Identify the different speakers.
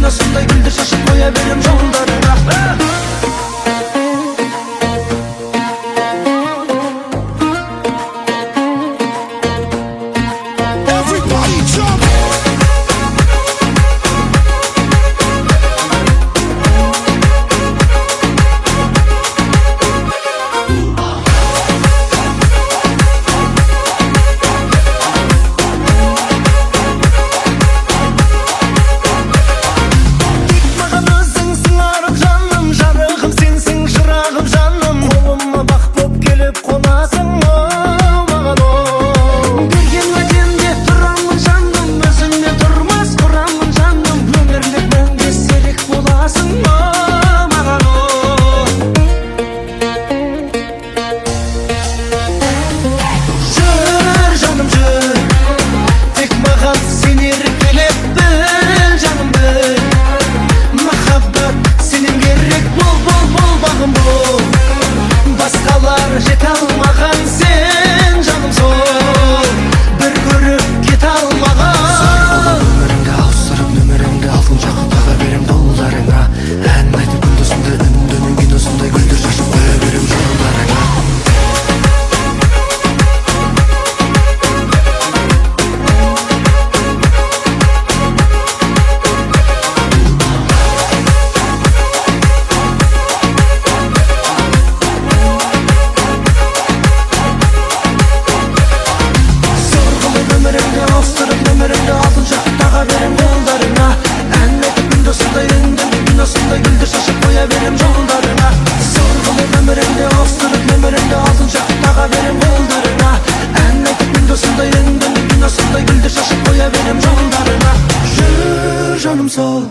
Speaker 1: Киносындай гүлдер шашып қоя берем жолдарыңа.
Speaker 2: Everybody jump!
Speaker 1: Тек маған өзіңсің арып жаным, жарығым сенсің, шырағым жаным. Қолыма бақ боп келіп қонасың, оу, маған, оу. Берген уәдемде тұрамын, жаным, өзіңмен тұрмыс құрамын, жаным. Өмірлік мәңгі серік боласың, оу, маған, оу. Жүр, жаным, жүр, тек маған сен еркелеп біл, жаным, біл. Махаббат сенен керек, бол, бол, бол, бағым бол. Басқалар жете алмаған, сен, жаным, сол бір көріп кете алмаған.
Speaker 3: Өміріңді ауыстырып нөміріңді, алтын жақұт таға берем қолдарыңа. Ән айтып күндізінде, үндінің киносындай гүлдер шашып қоя берем жолдарыңа.
Speaker 1: Зор қылып өміріңді, ауыстырып нөміріңді, алтын жақұт таға берем қолдарыңа. Ән айтып күндізінде, үндінің киносындай гүлдер шашып қоя берем жолдарыңа. Зор қылып өміріңді, ауыстырып нөміріңді, алтын жақұт таға берем қолдарыңа. Ән айтып күндізінде, үндінің киносындай гүлдер шашып қоя берем жолдарыңа. Жүр, жаным, сол.